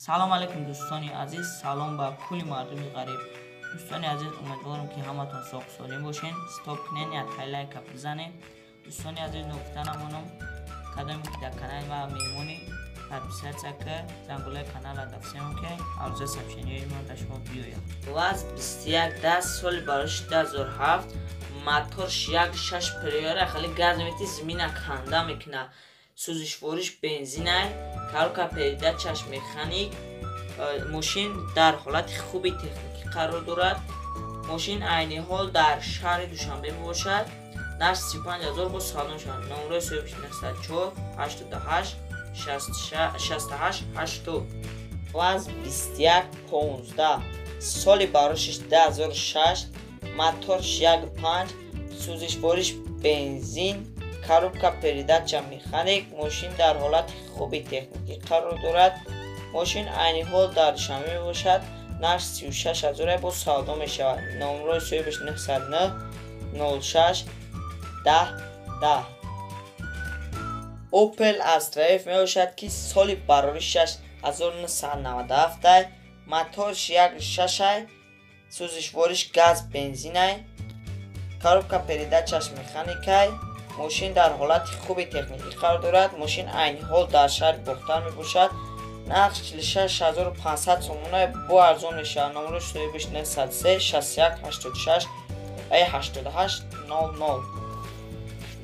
Салом алейкум, дӯстони азиз, салом ба кулли мардуми ғариб. Дӯстони азиз, умедворам, ки ҳаматон соғ солим бошен. Стоп кунен, як лайка бизанед. Дӯстони азиз, нуқта намонам, кадоме ки дар канали ма меҳмонӣ, подписаться ка, зангулаи канала дафсем, ки ҳаррӯза сообщениҳои мо дар шумо биёяд. ВАЗ 2110, соли барош 2007, моторш 1,6, приора, хеле газ мети, зимина канда мекуна. Сӯзишвориш бензинай, коробка передачаш механик. Мошин дар ҳолати хуби техникӣ қарор дорад. Мошин айни ҳол дар шаҳри Душанбе мебошад. Нарх 35 000, бо савдо мешавад. Номерои соҳибш 904 88 68 80. ВАЗ 2115, соли барошиш 2006, моторш 1,5, сӯзишвориш бензин, коробка передача механик. Мошин дар ҳолати хуби техникӣ қарор дорад. Мошин айни ҳол дар Душанбе мебошад. Нарх 36 000, бо савдо мешавад. Номерои соҳибаш 909 06 10 10. Opel Astra F мебошад, ки соли бароришаш 1997, моторш 1,6, сӯзишвориш газ бензинай, коробка передачаш механикай. Мошин дар ҳолати хуби техникӣ қарор дорад. Мошин айни ҳол дар шаҳри Бохтар мебошад. Нарх 46 500 сомона, бо арзон мешавад. Номерои соҳибаш 903 61 86 88 00.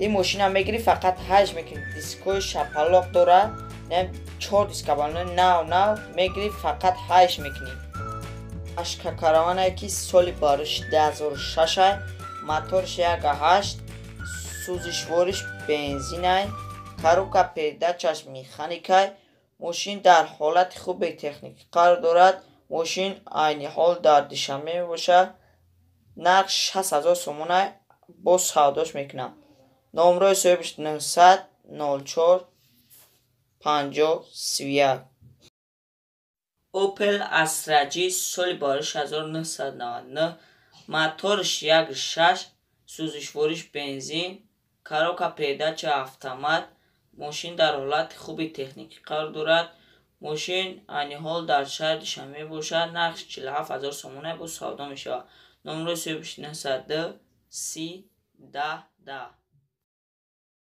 Ин мошина мегирӣ, фақат ҳайш мекунӣ. Дискои шапалоқ дорад, чор диска балони нав нав, мегирӣ, фақат ҳайш мекунӣ. Ашка Караванае, ки соли бароши 2006, моторш 1,8, сӯзишвориш бензинай, коробка передачаш механикай. Мошин дар ҳолати хуби техникӣ қарор дорад. Мошин айни ҳол дар Душанбе мебошад. Нарх 60 000 сомона, боз савдош мекунам. Номерои соҳибаш 900 04 50 31. Opel Astra J, соли барош 1999, моторш 1,6, сӯзишвориш бензин, коробка передача автомат. Мошин дар ҳолати хуби техникӣ қарор дорад. Мошин айни ҳол дар шаҳри Душанбе мебошад. Нархш 47 000 сомона, боз савдо мешавад. Номерои соҳибаш 902 30 10 10.